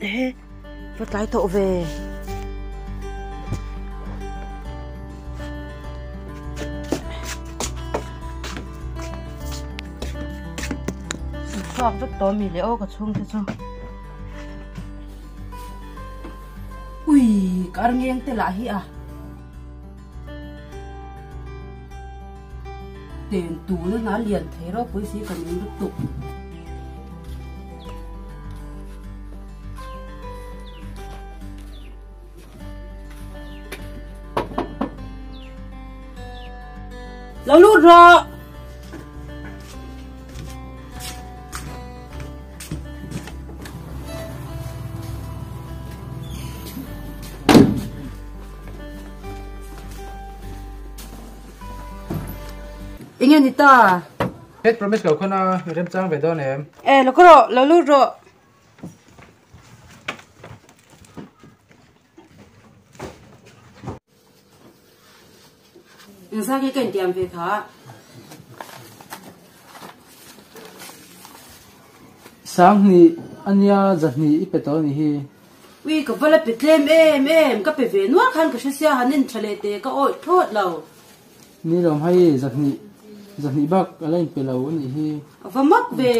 Ehe va tlai tawh ve. Chhuak vek tawh mi le aw ka chhung te chu. Ui ka arngeng te lah hi a. Ten tuna na lian thei ropui si ka ning lutuk. Lo lut rawh. Enge ni ta? Head promise lo khawn a remchang ve dawn em? E lo khaw rawh, lo lut rawh. Engzah nge ka intiam ve kha? Sanghnih ania zahnih i pe tawh anih hi. Ui ka va la pe tlem em em, ka pe ve nual khan ka hre sia han en tha leh teh ka awih thlawt lo. Ni lawm hei zahnih zahnih bak a la inpe lo anih hi. A va mak ve,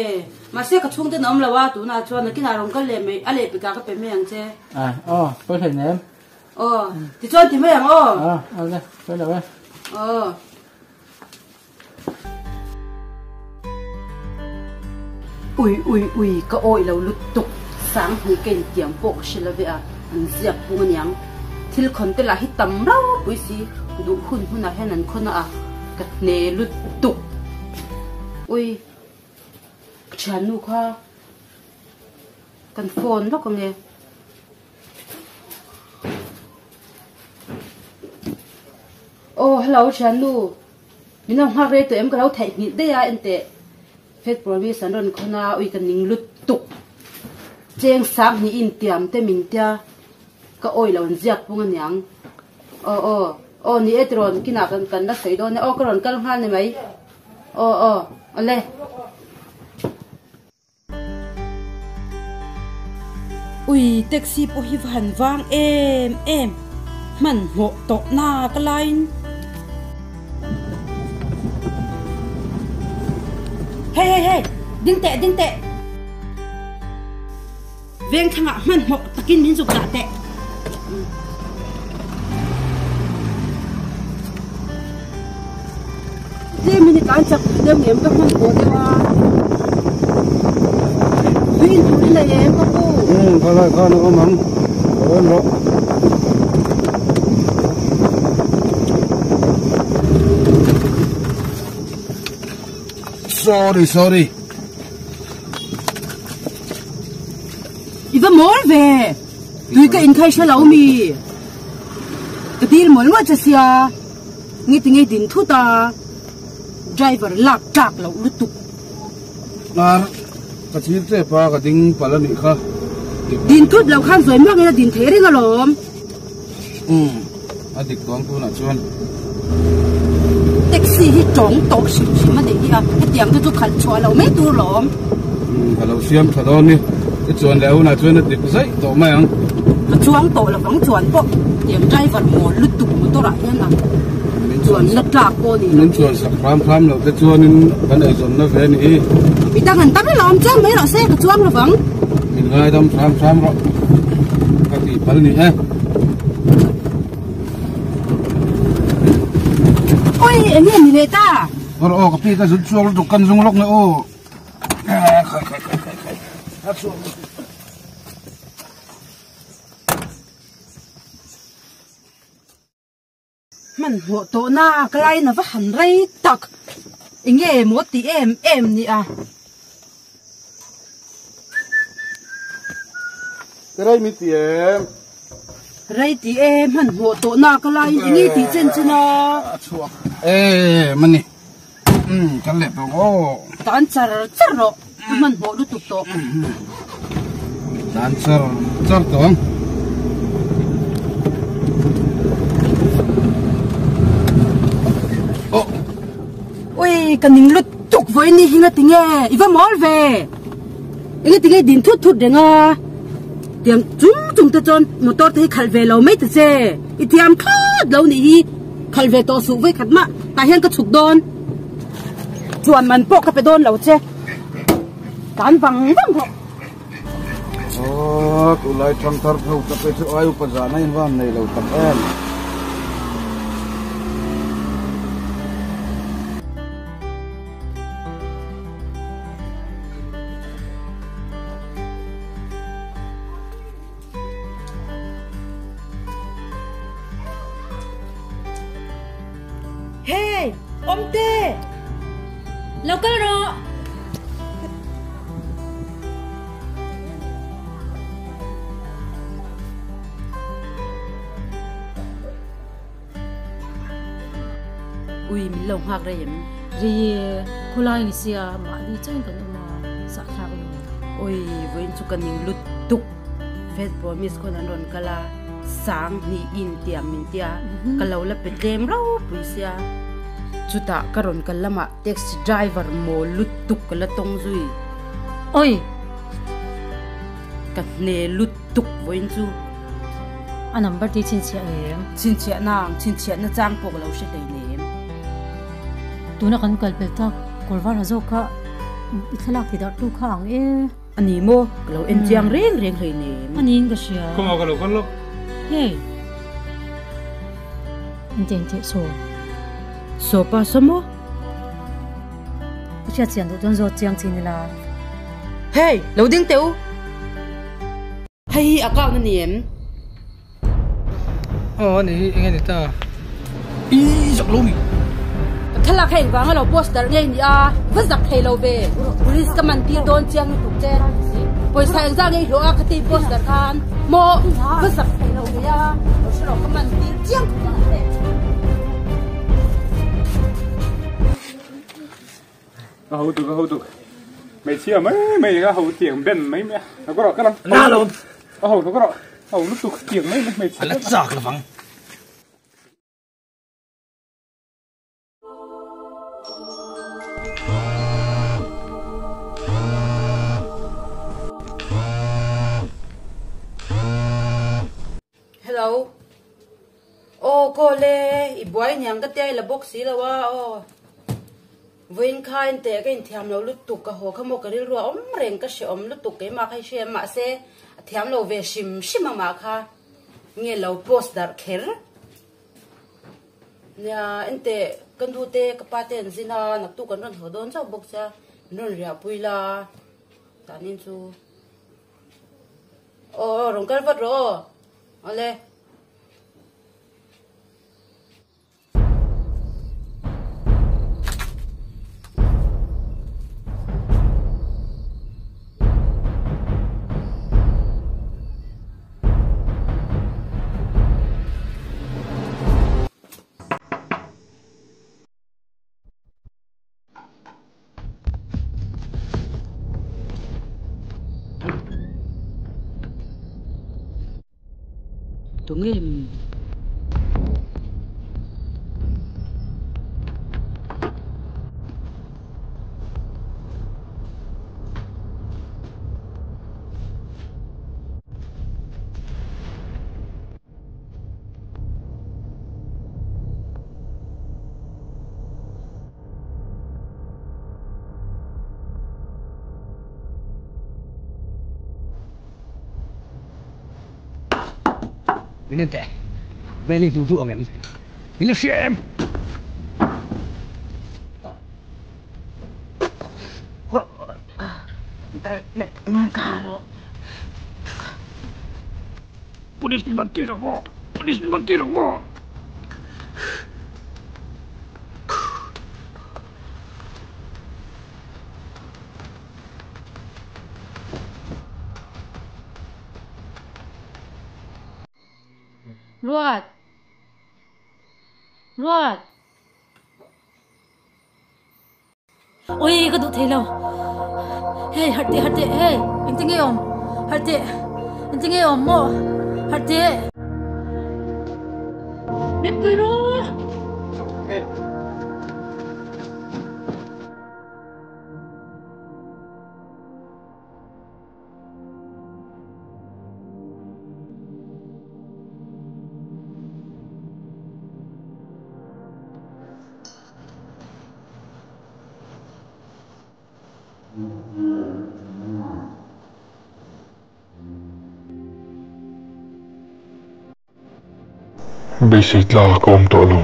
mahse ka chhungte an awm lo a tunah chuan nakinah rawn kal leh mai a leh pekah ka pe mai ang che. Ai aw pawi hlei nem. Aw tichuan ti mai ang aw. Aw aw le pawi lo e. Aw. Ui ui ui ka awih lo lutuk Sanghnih ka intiam pawh ka hre lo ve a, an ziak pung aniang. Thil khawn te lah hi tam ropui si, duh hun hunah hian an khawn a, ka hne lutuk. Ui ka thiannu kha kan phone lawk ange. Aw hello thiannu min lo nghak rei tawh em ka lo theihnghilh daih a enteh fake promise an rawn khawn a ui ka ning lutuk cheng sang hnih in tiam te min tia ka awi lo an ziak pung aniang aw aw aw ni e tirawn kinah kan kan la sawi dawn e aw ka rawn kal nghal ni mai aw aw awle. Ui taxi pawh hi va han vang em em hmanhmawh tawh na ka laiin Hey hey hey ding teh ding teh veng thlangah hmanhmawh takin min zuk dah teh. Tlem in i tlan chak deuh ngem ka hman pawh deuh a. Tui in tur i nei em ka pu? Umm khalai khan a awm ang. Ka rawn rawh. Sorry sorry. I va mawl ve. Tui ka inkhai hre lo mi. Ka dil mawl mawl che sia. Nge tinge din thut a driver lak tlak loh lutuk. Hnar ka chhir tep a ka ding palh a nih kha. Din thut loh khan zawi muangin a din thei reng alawm. Umm a dik tawng tunah chuan. Taxi hi tawng tawh hrim hrim a nih hi a hetiang te chu khalh chhuah loh mai tur lawm. Umm ka lo siam tha dawn ni i chuan leh hunah chuan a dik zaih tawh mai ang. Ka chuang tawh lo vang chuan pawh tiang driver mawl lutuk motor ah hian a chuan la tlak pawh a ni lo. Min chuan sak hram hram loh te chuanin kan eizawnna ve a ni hi. Midang an tam alawm chuang mai rawh se ka chuang lo vang. Min ngaidam hram hram rawh ka tih phal ni e. Ui eng nge ni leh ta? Aw aw ka pi ka zut chuak lutuk kan zung lawk nge aw. Khai khai khai khai khai. A chhuak lutuk. Hmanhmawh tawh na ka lain a va han rei tak. Eng nge maw ti em em ni a. Ka rei mi ti em. Rei ti e hmanhmawh tawh na ka lain eng nge tih chen chen a. A chhuak em a ni. Umm kan leh tawh aw. Tan char char rawh ka hmanhmawh lutuk tawh. Tan char char tawh ang. Oh. Ui ka ning lutuk vawi ni hi nga tinge i va mawl ve. Enge tinge din thut thut reng a. Tiang chung chung te chuan motor te hi khalh ve lo mai ta che. I thiam thlawt lo nih hi. Khalh ve tawh suh vawikhat mah. Tah hian ka chhuk dawn. Chuan man pawh ka pe dawn lo che. Tlan vang vang rawh. Aw tunlai thangthar tho tak hi chu ai upa zahna in van nei lo tak em. Hey! Awmte! Lo kal rawh! Ui, min lo nghak rei em? Rei e, khawlai ni sia, mahni chain kan awm a, sahthlak lo. Ui, vawiin chu ka ning lutuk. Fat promise khawn an rawn kal a, sang hnih in tiang min tia, ka lo la pe tlem ropui sia. Chutah ka rawn kal lamah taxi driver mawl lutuk ka la tawng zui. Oi! Ka hne lutuk vawiin chu. A number te chhinchhiah em? Chhinchhiah nang, chhinchhiah na chang pawh ka lo hre hleinem. Tuna kan kal pel tak, kawr var ha zawk kha i thlalak ti darh tu kha ang e. A ni maw? Ka lo en chiang reng reng hleinem. A niin ka hria. Kawngah ka lo kal lo. Hey! Engti engti saw? Saw pa saw maw? I hriat chian duh chuan zawt chiang chin ila. Hey! Lo ding teh u! Hei hi account a ni em? Aw a ni hi enge ni ta? I zak lo mi. Ka thlalak hei engvang a lo post darh ngei ni a, va zak thei lo ve. Police ka man tir dawn chiang lutuk che. Pawisa engzah ngei hlawh a ka ti post darh khan maw va zak thei lo ve a, lo hre rawh ka man tir chiang lutuk che. A ho tuk a ho tuk hmeichhia mai mai a ho tiang ben mai mai a ka rawh ka lang na lo a ho ka rawh a ho lutuk tiang mai mai hmeichhia a la chak lovang. Hello. Aw call e, i buai niang ka tia i la bawk si lo a aw. Vawiin kha inteh ka inthiam lo lutuk ka haw kha maw ka rilru a awm reng ka hre awm lutuk keimah kha i hre em mahse a thiam lo ve hrim hrim amah kha nge lo post darh kher. Nia enteh ka nu te ka pa te an zin a naktuk an rawn haw dawn chauh bawk sia min rawn riahpui la tanin chu aw rawn kal vat rawh aw awle. Tunge Min en teh, Veli duh duh ang em? Min la hria em? Police min man tir ang maw? Police min man tir ang maw? Ruat! Ruat! Ui ka duh thei lo. Hei harh teh harh teh hei engtin nge awm harh teh engtin nge awm maw harh teh. Mipui rawh. Beisei tlak ka awm tawh lo.